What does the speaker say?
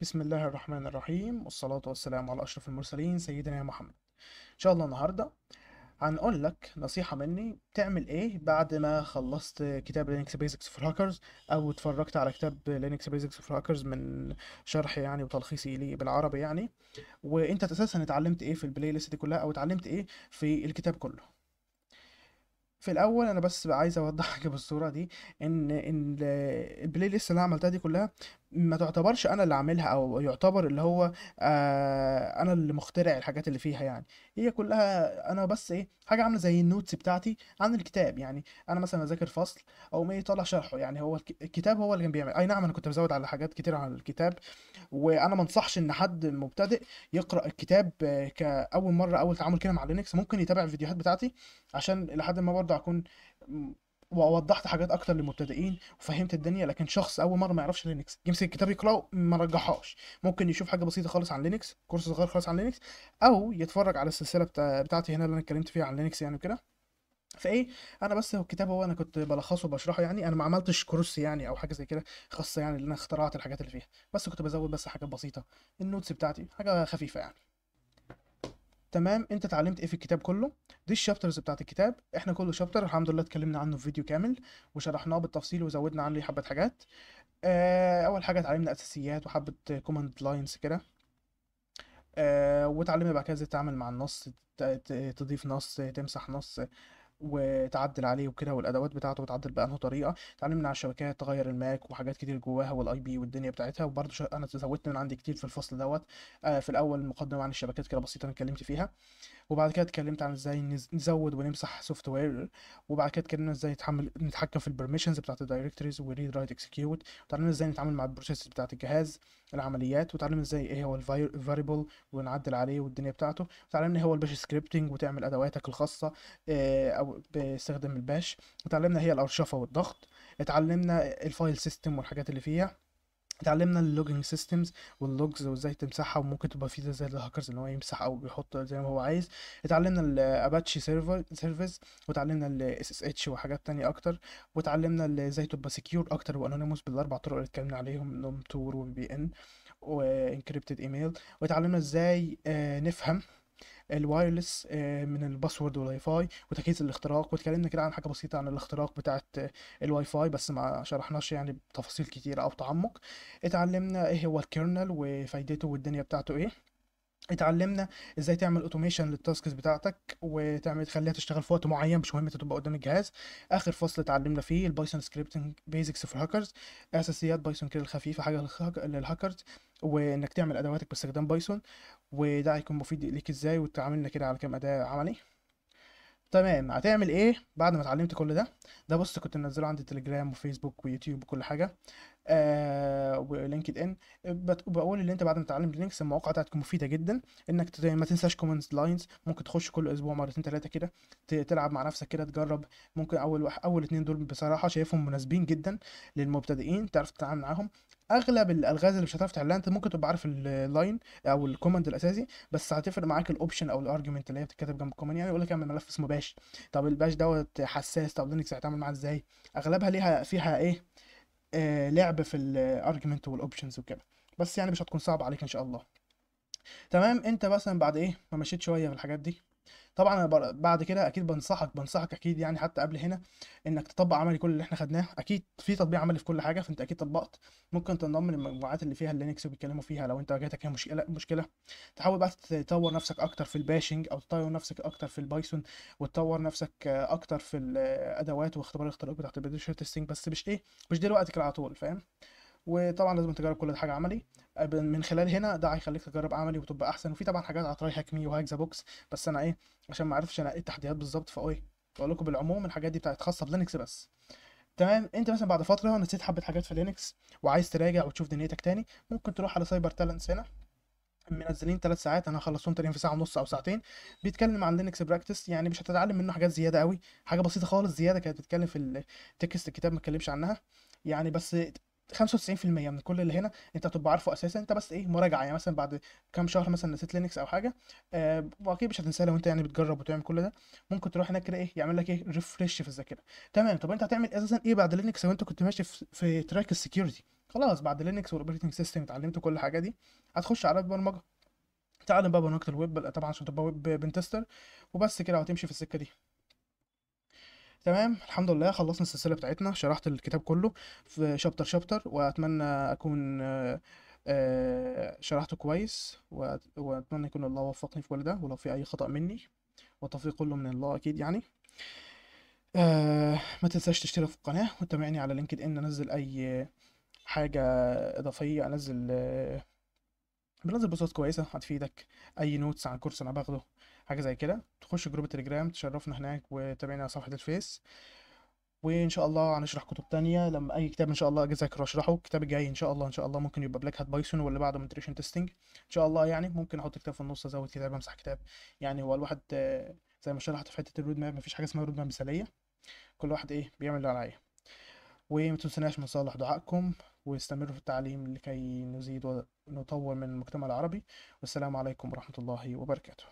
بسم الله الرحمن الرحيم، والصلاة والسلام على أشرف المرسلين سيدنا محمد. إن شاء الله النهاردة هنقول لك نصيحة مني تعمل إيه بعد ما خلصت كتاب Linux Basics for Hackers أو اتفرجت على كتاب Linux Basics for Hackers من شرح يعني وتلخيصي ليه بالعربي يعني، وأنت أساسا اتعلمت إيه في ال playlist دي كلها أو اتعلمت إيه في الكتاب كله. في الاول انا بس عايز اوضح حاجة بالصورة دي، ان ال playlist اللي انا عملتها دي كلها ما تعتبرش انا اللي عاملها، او يعتبر اللي هو انا اللي مخترع الحاجات اللي فيها يعني. هي كلها انا بس ايه، حاجة عامله زي ال notes بتاعتي عن الكتاب يعني. انا مثلا اذاكر فصل او ما يطلع شرحه يعني، هو الكتاب هو اللي كان بيعمل. اي نعم انا كنت بزود على حاجات كتير على الكتاب، وانا ما انصحش ان حد مبتدئ يقرا الكتاب كاول مرة، اول تعامل كده مع Linux. ممكن يتابع الفيديوهات بتاعتي عشان لحد ما برضه اكون ووضحت حاجات اكتر للمبتدئين وفهمت الدنيا. لكن شخص اول مرة ما يعرفش Linux يمسك الكتاب يقراه ما رجحهاش. ممكن يشوف حاجة بسيطة خالص عن Linux، كورس صغير خالص عن Linux، او يتفرج على السلسلة بتاعتي هنا اللي انا اتكلمت فيها عن Linux يعني وكده. فايه، انا بس هو الكتاب هو انا كنت بلخصه وبشرحه يعني، انا ما عملتش كورس يعني او حاجة زي كده خاصة يعني اللي انا اخترعت الحاجات اللي فيها، بس كنت بزود بس حاجات بسيطة، ال notes بتاعتي حاجة خفيفة يعني. تمام، انت اتعلمت ايه في الكتاب كله؟ دي ال chapters بتاعت الكتاب. احنا كل chapter الحمد لله اتكلمنا عنه في فيديو كامل وشرحناه بالتفصيل وزودنا عنه حبه حاجات. اول حاجة اتعلمنا اساسيات وحبه command lines كده، واتعلمنا بعد كده ازاي تتعامل مع النص، تضيف نص، تمسح نص وتعدل عليه وكده، والادوات بتاعته بتعدل بانه طريقه. اتعلمنا على الشبكات، تغير ال MAC وحاجات كتير جواها، وال IP والدنيا بتاعتها. وبرده انا زودت من عندي كتير في الفصل دوت. في الاول مقدمه عن الشبكات كده بسيطة انا اتكلمت فيها، وبعد كده اتكلمت عن ازاي نزود ونمسح software، وبعد كده اتكلمنا ازاي نتحكم في ال permissions بتاعت ال directories و read write execute، وتعلمنا ازاي نتعامل مع ال process بتاعت الجهاز، العمليات، وتعلمنا ازاي ايه هو ال variable ونعدل عليه والدنيا بتاعته، وتعلمنا ايه هو ال bash scripting وتعمل ادواتك الخاصة او باستخدام ال bash، وتعلمنا هي الارشفه والضغط، اتعلمنا ال file system والحاجات اللي فيها، اتعلمنا ال logging systems وال logs وازاي تمسحها، وممكن تبقى في زي الهاكرز ان هو يمسح او بيحط زي ما هو عايز. اتعلمنا ال Apache server service، وتعلمنا ال SSH وحاجات تانية اكتر، وتعلمنا ازاي تبقى secure اكتر و anonymous بالاربع طرق اللي اتكلمنا عليهم، نوم Tor و VPN و encrypted email، وتعلمنا ازاي نفهم ال wireless من ال password وال Wi-Fi وتجهيز الاختراق، واتكلمنا كده عن حاجة بسيطة عن الاختراق بتاعه الواي فاي بس ما شرحناش يعني بتفاصيل كتير او تعمق. اتعلمنا ايه هو ال kernel وفايدته والدنيا بتاعته ايه، اتعلمنا ازاي تعمل automation لل tasks بتاعتك وتعمل تخليها تشتغل في وقت معين مش مهم تبقى قدام الجهاز. اخر فصل اتعلمنا فيه ال Python scripting basics for hackers، اساسيات Python كده الخفيفة، حاجة للهاكرز، وانك تعمل ادواتك باستخدام Python، وده هيكون مفيد ليك ازاي، وتعاملنا كده على كام اداه عملي. تمام، هتعمل ايه بعد ما اتعلمت كل ده؟ ده بص كنت منزله عندي تليجرام وفيسبوك ويوتيوب وكل حاجة، و LinkedIn. بقول ان انت بعد ما تتعلم Linux المواقع بتاعتك مفيدة جدا، انك ما تنساش command lines، ممكن تخش كل اسبوع مرتين ثلاثة كده تلعب مع نفسك كده تجرب. ممكن اول اتنين دول بصراحة شايفهم مناسبين جدا للمبتدئين، تعرف تتعامل معاهم. اغلب الالغاز اللي مش هتعرف تحلها انت ممكن تبقى عارف ال line او ال command الاساسي، بس هتفرق معاك ال option او ال argument اللي هي بتتكتب جنب ال command. يعني يقول لك اعمل ملف اسمه bash، طب ال bash دوت حساس، طب Linux هيتعامل معاه ازاي؟ اغلبها ليها فيها ايه، لعب في ال argument وال options وكده، بس يعني مش هتكون صعبة عليك ان شاء الله. تمام، انت مثلا بعد ايه ما مشيت شوية في الحاجات دي، طبعا انا بعد كده اكيد بنصحك اكيد يعني حتى قبل هنا انك تطبق عملي كل اللي احنا خدناه. اكيد في تطبيق عملي في كل حاجة، فانت اكيد طبقت. ممكن تنضم للمجموعات اللي فيها ال Linux وبيتكلموا فيها لو انت واجهتك مشكلة. تحاول بقى تطور نفسك اكتر في ال bashing، او تطور نفسك اكتر في ال Python، وتطور نفسك اكتر في الادوات واختبار الاختراق بتاعت ال penetration testing، بس مش ايه، مش دلوقتي كده على طول، فاهم؟ وطبعا لازم تجرب كل حاجة عملي من خلال هنا، ده هيخليك تجرب عملي وتبقى احسن. وفي طبعا حاجات على TryHackMe و Hack The Box، بس انا ايه عشان ما عرفتش انا ايه التحديات بالظبط، فايه بقول لكم بالعموم الحاجات دي بتاعت خاصة ب Linux بس. تمام، انت مثلا بعد فترة نسيت حبه حاجات في Linux وعايز تراجع وتشوف دنيتك تاني، ممكن تروح على Cyber Talents، هنا منزلين 3 ساعات، انا خلصتهم تقريبا في ساعة ونص او ساعتين، بيتكلم عن Linux practice. يعني مش هتتعلم منه حاجات زيادة قوي، حاجة بسيطة خالص زيادة كانت بتتكلم في ال text الكتاب ما اتكلمش عنها يعني، بس 95% من كل اللي هنا انت هتبقى عارفه اساسا، انت بس ايه مراجعه، يعني مثلا بعد كام شهر مثلا نسيت Linux او حاجة، واكيد مش هتنساه لو انت يعني بتجرب وتعمل كل ده، ممكن تروح هناك كده ايه يعمل لك ايه refresh في الذاكرة. تمام. طب انت هتعمل اساسا ايه بعد Linux لو انت كنت ماشي في track ال security؟ خلاص بعد Linux وال operating system اتعلمت كل حاجة دي، هتخش على البرمجة، تعلم بقى برمجة الويب طبعا عشان تبقى web pentester، وبس كده وهتمشي في السكة دي. تمام، الحمد لله خلصنا السلسلة بتاعتنا، شرحت الكتاب كله في chapter chapter، واتمنى اكون شرحته كويس، واتمنى يكون الله وفقني في كل ده، ولو في اي خطأ مني والتوفيق كله من الله اكيد يعني. ما تنساش تشترك في القناة وتتابعني على LinkedIn، انزل اي حاجة اضافية، بنزل بوستات كويسة هتفيدك، اي notes عن كورس انا باخده، حاجة زي كده. تخش group التليجرام تشرفنا هناك، وتابعنا على صفحة الفيس، وان شاء الله هنشرح كتب تانية لما اي كتاب ان شاء الله اجي اذاكره واشرحه. الكتاب الجاي ان شاء الله، ان شاء الله ممكن يبقى Black Hat Python، واللي بعده penetration testing ان شاء الله. يعني ممكن احط كتاب في النص، ازود كتاب، امسح كتاب، يعني هو الواحد زي ما شرحت في حتة ال road map، مفيش حاجة اسمها road map مثاليه، كل واحد ايه بيعمل اللي عليه. وما تنسوناش من صالح دعائكم، واستمروا في التعليم لكي نزيد ونطور من المجتمع العربي. والسلام عليكم ورحمة الله وبركاته.